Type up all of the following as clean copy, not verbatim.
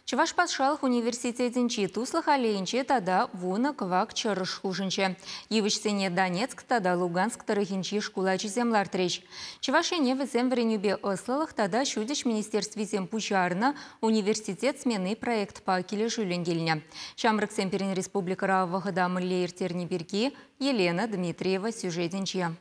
Чӑваш патшалӑх университетӗнчи Туслӑх аллейинче тата 10 кӑвак чӑрӑш хушӑнчӗ. Йывӑҫсене Донецк тата Луганск тӑрӑхӗнчи шкул ачисем лартрӗҫ. Чӑваш Ене вӗсем вӗренӳпе ӑслӑлӑх тата ҫутӗҫ министерствисем пуҫарнӑ «Университет смени» проектпа килӗшӳллӗн килнӗ. Ҫамрӑксем пирӗн республикӑра вӑхӑта мӗнле ирттерни пирки Елена Дмитриева сюжетӗнче.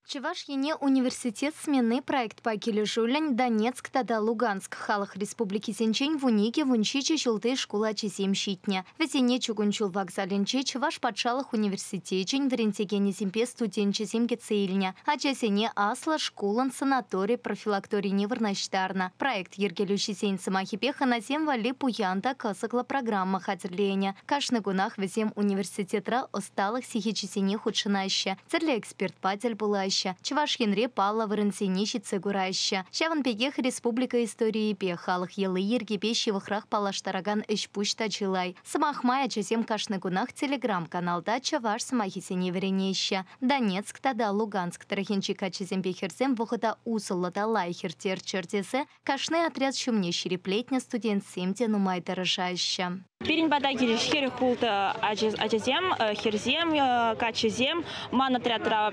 Чӑваш Ене «Университет смены» проектпа килӗшӳллӗн Донецк тата Луганск халӑх республикисенчен 12-17 ҫулти шкул ачисем ҫитнӗ. Вӗсене чукун ҫул вокзалӗнче Чӑваш патшалӑх университечӗн вӗрентекенӗсемпе студенчӗсем кӗтсе илнӗ. Ачасене аслӑ шкулӑн санатори профилакторине вырнаҫтарнӑ. Проект йӗркелӳҫисен сӑмахӗпе хӑнасем валли пуян та кӑсӑклӑ программа хатӗрленӗ. Кашни кунах вӗсем университетра ӑсталӑх сехечӗсене хутшӑнаҫҫӗ. Тӗрлӗ экспертпа тӗл пулаҫҫӗ. Чӑваш Енре паллӑ вырӑнсене ҫитсе кураҫҫӗ. Ҫавӑн пекех республика историйӗпе, халӑх йӑли-йӗркипе ҫывӑхрах паллаштаракан ӗҫ-пуҫ та чылай. Сӑмах май, ачасем кашни кунах телеграм-каналта чӑваш сӑмахӗсене вӗренеҫҫӗ. Донецк тата Луганск тӑрӑхӗнчи каччӑсемпе хӗрсем вӑхӑта усӑллӑ та лайӑх ирттерччӗр тесе кашни отряд ҫумне ҫирӗплетнӗ студентсем те нумай тӑрӑшаҫҫӗ. Пирӗн пата килӗҫ 46 ачасем, хӗрсем, каччӑсем. Ман отрядра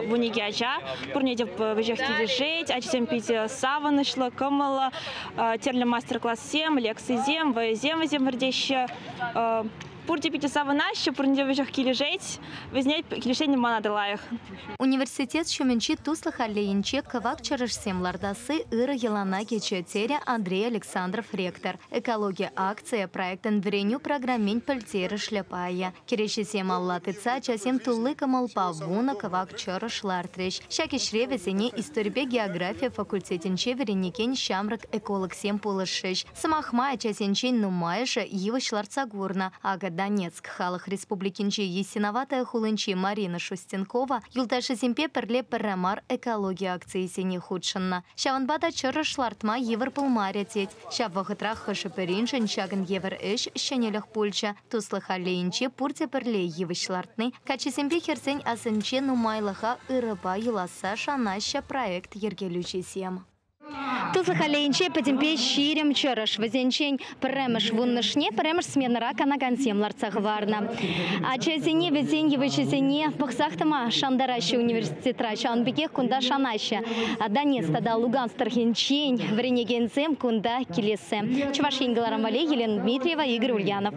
12 ача. Пурне те вӗҫех килӗшет. Ачасем питӗ савӑнӑҫлӑ, кӑмӑллӑ. Тӗрлӗ мастер-классем, лекцисем, вӑйӑсем вӗсем вӗртеҫҫӗ. Пурте питӗ савӑнаҫҫӗ, пурне те вӗҫех килӗшет. Вӗсене килӗшсен мана та лайӑх. Университет ҫумӗнчи Туслӑх аллейинче кӑвак чӑрӑшсем лартасси ырӑ йӑлана кӗчӗ, терӗ Андрей Александров ректор. Экологи акцийӗ проектӑн вӗренӳ программин пӗлтерӗшлӗ пайӗ. Кӗреҫесем алла тытса ачасем тулли кӑмӑлпа 10 кӑвак чӑрӑш лартрӗҫ. Ҫак ӗҫре вӗсене историпе географи факультетӗнче вӗренекен ҫамрӑк экологсем пулӑшрӗҫ. Сӑмах май, ачасенчен нумайӑшӗ йывӑҫ лартса курнӑ. Акӑ Донецк халӑх республикинчи Ясиноватая хулинчи Марина Шустенкова юлташӗсемпе пӗрле пӗрре мар экологи акцийӗсене хутшӑннӑ. Ҫавӑнпа та чӑрӑш лартма йывӑр пулмарӗ тет. Ҫав вӑхӑтрах хӑшӗ-пӗриншӗн ҫакӑн евӗр ӗҫ ҫӗнӗлӗх пулчӗ. Туслӑх аллейинче пурте пӗрле йывӑҫ лартни каччӑсемпе хӗрсен асӗнче нумайлӑха ырӑпа юласса шанаҫҫӗ проект йӗркелӳҫисем. Туслӑх аллейинче пӗтӗмпе 20 чӑрӑш. Вӗсенчен пӗрремӗш вуннӑшне пӗрремӗш сменӑра канакансем лартса хӑварнӑ. Ачасене вӗсен йывӑҫӗсене пӑхсах тӑма шантараҫҫӗ университетра. Ҫавӑн пекех кунта шанаҫҫӗ. Донецк тата Луганск тӑрӑхӗнчен вӗренекенсем кунта килессе. Чӑваш Ен кӑларӑм валли Елена Дмитриева, Игорь Ульянов.